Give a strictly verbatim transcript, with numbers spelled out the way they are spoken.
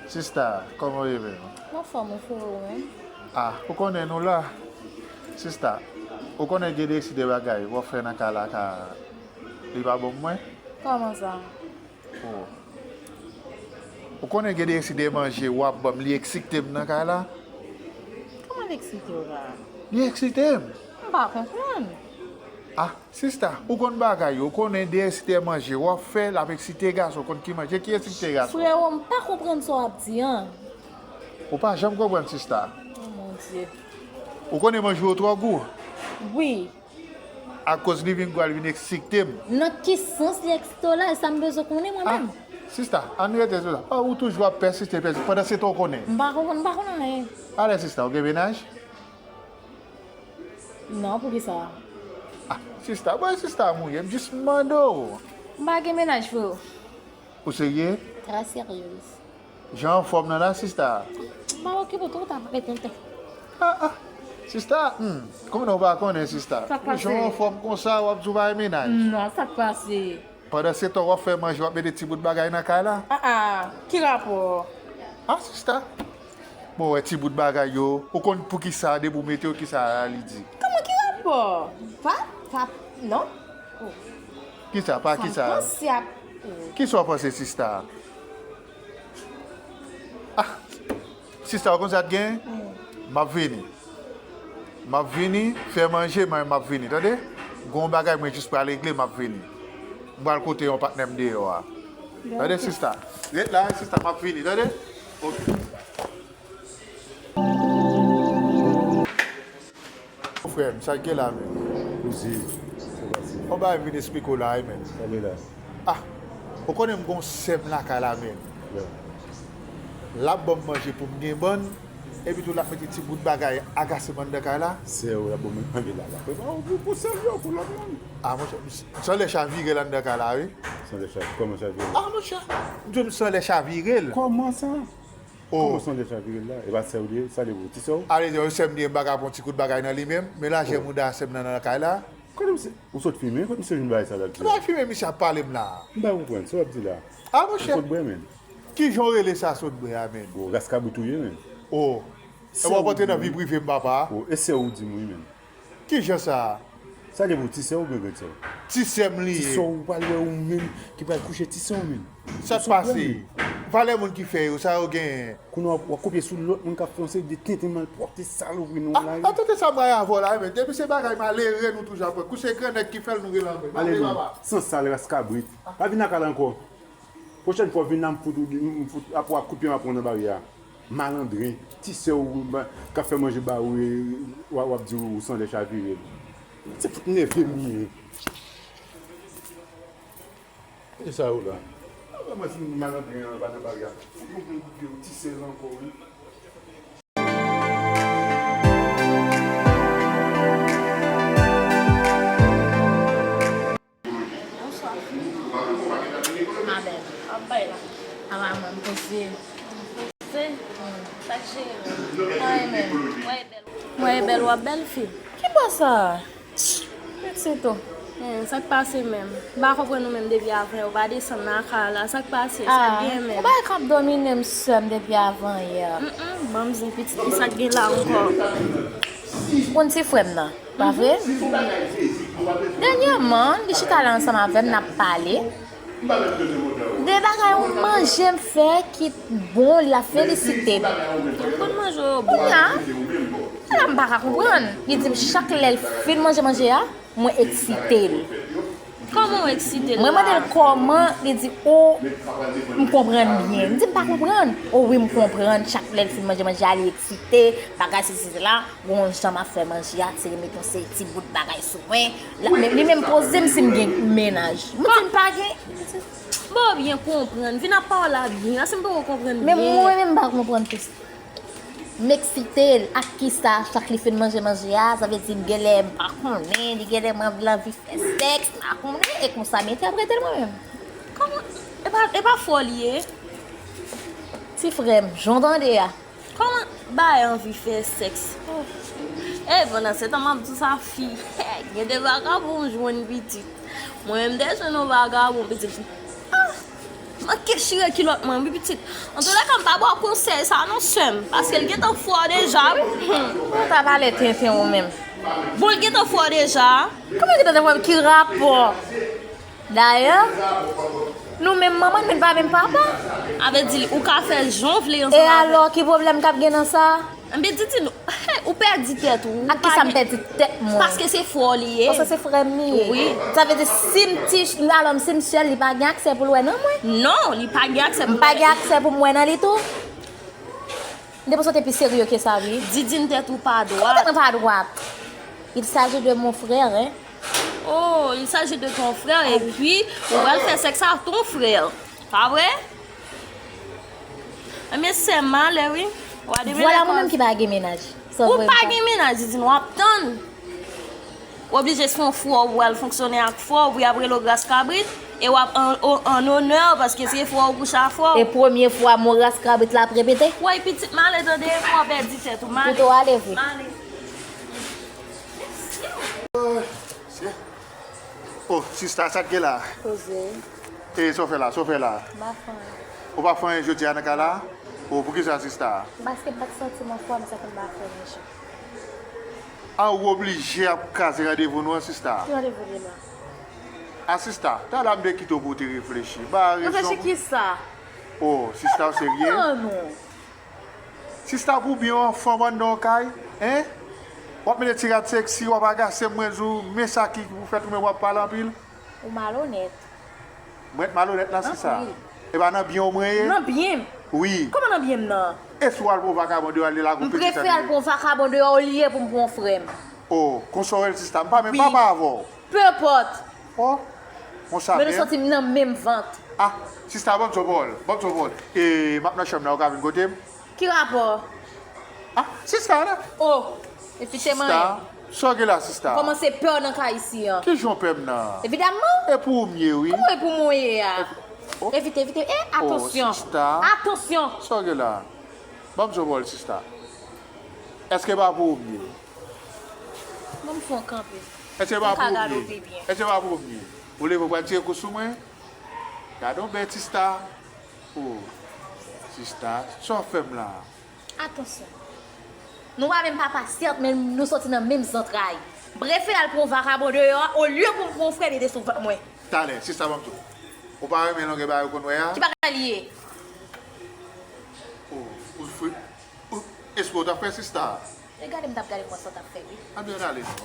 Sista, kòman w ye menm? M anfòm, wi, frero, ou menm? Ah, ou konnen nou la. Sista, ou konnen gen de ekstrè bagay w ap fè nan kay la ka li pa bon pou mwen? Kòman sa? Oh. Ou konnen gen de ekstrè manje w ap ban m, li eksite m nan kay la? Kòman li eksite w la? Li eksite m. M pa konprann. Ah, sista, ou konn bagay yo, ou konnen de ekstrè manje w ap fè, l ap eksite gason, ou konn ki manje ki eksite gason? Frero, m pa konprann sa w ap di an. Ou pa janm konprann, sista. Oh, mon Dieu. Ou konnen manje yo twò gou? Wi. Akoz li vin gou a, li vin eksite m. Nan ki sans li eksite w la? E sa m bezwen konnen mwen menm. Ah, sista, ann rete sou sa. Ah, ou toujou ap pèsiste, pèsiste. Pandan se tan ou konnen. M pa konprann, m pa konn anyen. Alè, sista, ou gen mennaj? Non, poukisa? Ah, sista, bon, sista, mouye, m jis mande w. M pa gen mennaj, frero. Ou serye? Très sérieuse. Jan anfòm nan la, sista? M pa okipe w tou, w ta rete tenten. Ah, ah. Sista, hmm, kòm non w pa konnen, sista? Sa k pase? Jan anfòm konsa, w ap di w pa gen mennaj? Non, sa k pase? Pandan se tan, w ap fè manje, w ap mete ti bout bagay nan kay la? Ah, ah, ki rapò? Ah, sista. Bon, wè ti bout bagay yo, ou konn poukisa, depi w mete yo, kisa li di? Kòman ki rapò? Pa, pa, non. Oh. Kisa, pa kisa? Sa m panse ap, oh. Kisa w panse, sista? Ah, sista, ou konn sa k gen? M ap vini. M ap vini, fè manje, mwen m ap vini, tande? Gon bagay mwen jis pral regle, m ap vini. M pral kote yon patnè m deyò a. Tande, sista? Ret la, sista, m ap vini, tande? Ok. Frè m, sa k gen la menm? Kouzen, sa pase? Yon bagay m vin esplike w la wi menm. Sa gen la? Ah, ou konnen m gon sè m lakay la menm. L ap ban m manje pou m gen bann, epi tou l ap mete ti bout bagay agaseman anndan kay la. Sè w, l ap ban m manje la, la. Prepare w pou, pou sèvi w, pou lòt moun. Ah, monchè, m, m sanble chavire l anndan kay la, wi. Sanble chavire, kòman chavire l? Ah, monchè, m di w m sanble chavire l. Kòman sa? Oh. Kòman sanble chavire l la? E pa sè w li ye? Sa li ye pou ti sè w? Ale di, sè m li ye, m pa ka pran ti kout bagay nan li menm. Men lajè mouda sè m nan nan kay la. Kote misye, ou sot fimen? Kote misye jwenn bagay sa l ap di a? Bagay fimen misye ap pale m la. M pa konprann sa w ap di la. Ah, monchè. Ou sot bwè, menm. Kijan w rele sa sot bwè a, menm? Oh, ras kabrit ou ye, menm. Oh. E w ap antre nan vi prive m, papa. Oh, e sè w ou di m wi, menm. Kijan sa? Sa li ye pou ti sè w oubyen grann sè w? Ti sè m li ye. Ti sè w, ou pral wè ou menm ki pral kouche ti sè w menm. Sa k pase? Valè moun ki fè yo, sa yo genyen. Kounye a w ap, w ap kopye sou lòt moun k ap fè yon seri de tenten malpwòpte salopri nan lari. Ah, tenten sa m rayi avè w la, men depi se bagay malere nou toujou ap pran. Kou se gran nèg ki fè l nou rele anmwey. Ale, papa. Sansal, ras kabrit. Pa vin lakay la ankò. Pwochèn fwa w vin la, m fout ou, m fout, ap w ap kout pye m ap pran nan baryè a. Malandren, ti sè w, ba, k ap fè manje ba ou, e, w ap, w ap di w sanble chavire l. Se fout nève m ye. E sa yo la? Mwen si malandren an pa nan baryè a. Ou konn kout pye w, ti sè l ankò, wi. Bonswa. Ma belle. Ap bay la. Apa mwen m poze. Poze? Hmm. Sa k jere? Anyen menm. Mwen e bèl. Mwen e bèl, w ap bèl fi. Ki bò sa? Meksito. Hmm, sa k pase menm? M pa konprann ou menm depi avan yè, ou pa desann nan kay la. Sa k pase? Sa k gen menm? Ou bay k ap domine m sè m depi avan yè. Mm, mm, ban m di pitit ki sa k gen la ankò. Konn ti frè m nan. Pa vre? Dènyèman, li chita la ansanm avè m, n ap pale. De bagay yon manje m fè ki bon, li ap felisite m. Tout manje yo bon. Kounye a, la m pa ka konprann. Li di m chak lè l fin manje manje a, mwen eksite l. Kòman w eksite l la? Mwen mande l kòman, li di, o, m konprann byen. M di m pa konprann. O wi, m konprann. Chak lè l fin manje manje a, li eksite. Bagay sesi sela. Gon jan m ap fè manje a, ti remèt yon seri ti bout bagay sou mwen. Li menm poze m si m gen mennaj. Mwen di m pa gen. Bon, byen konprann. Vin ap pawòl la byen. Paske m poko konprann byen. Men mwen menm m pa konprann tou. M eksite l ak kisa, chak li fin manje manje a, sa vle di m genlè m pa konnen, li genlè m anvi, l anvi fè sèks, m pa konnen, e konsa m enterprete l mwen menm. Kòman? E pa, e pa fò li ye? Ti frè m, jan w tande a. Kòman bay anvi fè sèks? Oh. E pandan se tan m ap di w sa fi, gen de vagabon jwenn pitit. Mwen menm m te jwenn yon vagabon pitit. Ah! Mwen Ke chire kilòt mwen, wi, pitit. Antoulèka, m pa ba w konsèy sa non, sè m, paske l gentan fè w deja, wi. Hmm. Ou ta pale tenten ou menm. Bon, l gentan fè w deja. Kòman gentan fè w? Ki rapò? Dayè, nou menm manman, men n pa menm papa. A vle di, ou ka fè jan w vle ansanm avè l. E alò, ki pwoblèm k ap gen nan sa? Enben, Didine, ou pèdi tèt ou. Ak kisa m pèdi tèt mwen? Paske se frè w li ye. Paske se frè m li ye. Wi. Sa vle di, si m ti, alò, si m sèl, li pa gen aksè pou l wè nan mwen? Non, li pa gen aksè pou l wè. M pa gen aksè pou m wè nan li tou? M te panse w te pi serye ke sa, wi. Didine, tèt ou pa dwat. Kòman tèt mwen pa dwat? Il s'agit de mon frère, hein. Oh, il s'agit de ton frère, epi ou pral fè sèks ak ton frè. Pa vre? Enben, sè m, m ale, wi. Vwala, mwen menm ki pa gen mennaj. Ou pa gen mennaj, Didine, w ap tann. Ou oblije se yon frè w, w al fonksyone ak frè w, wi, ap rele w gras kabrit, e w ap an, o-, an onè, paske se frè w kouche ak frè w. E premye fwa mo ras kabrit la ap repete? Woy, pitit, m ale tande, m ap pèdi tèt ou, m ale. Kouto ale vre. M ale. Oh, sista, sa k gen la? Koze. E sa w fè la, sa w fè la? M pa fè anyen. Ou pa fè anyen jodi a nan kay la? Oh, poukisa, sista? Paske m pa t santi m anfòm, sa fè m pa fè anyen jodi. A, ou oblije ap kraze randevou nou an, sista. Ki randevou demen? A, sista, talè a m te kite w pou w te reflechi. Ba rezon. Reflechi kisa? Oh, sista, w serye? Nan, non. Sista, pou byen w, fanm anndan w kay, en? W ap mete ti rad seksi, w ap agase m, mwen di w, men sa ki pou fèt ou menm w ap pale anpil. Ou malonèt. Mwen t malonèt nan sista. Anpil. E pa nan byen w mwen ye? Nan byen m? Wi. Kòman nan byen m nan? E si w al pran vakabon deyò, al lage yon pitit? M prefere al pran vakabon deyò olye pou m pran frè m. Oh, konsa w wè l sista, m pa menm papa avè w. Peu importe. Oh, konsa menm. Men nou soti m nan menm vant. Ah, sista, ban m ti pawòl, ban m ti pawòl. E m ap nan chanm nan, ou ka vin kote m? Ki rapò? Ah, sista, la. Oh, evite m anyen. Sista, sa w gen la, sista? M kòmanse pè w nan kay isi an. Ki jan w pè m nan? Evidamman. E pou ou m ye, wi. Kòman e pou mwen ye a? Oh. Evite, evite. Eh, oh, atansyon. Sista. Atansyon. Sa w gen la? Ban m ti pawòl, sista. Èske pa pou ou m ye? Ban m fè yon kanpe. Èske pa pou ou m ye? Èske pa pou ou m ye? Ou leve w pral tire kou sou mwen? Gade yon bèt sista. Oh, sista, sa w fè m la? Atansyon. Nou pa menm papa, sèt, men nou soti nan menm zantray. M prefere al pran vakabon deyò a, olye pou m pran frè mete sou vant mwen. Talè, sista, ban m di w. Ou pa renmen longè bagay ou konn wè a? Ki bagay li ye? Oh, ou fre-, ou, espre w t ap fè sista? E gade m t ap gade mwen sa w t ap fè, wi. Anben, ann ale non.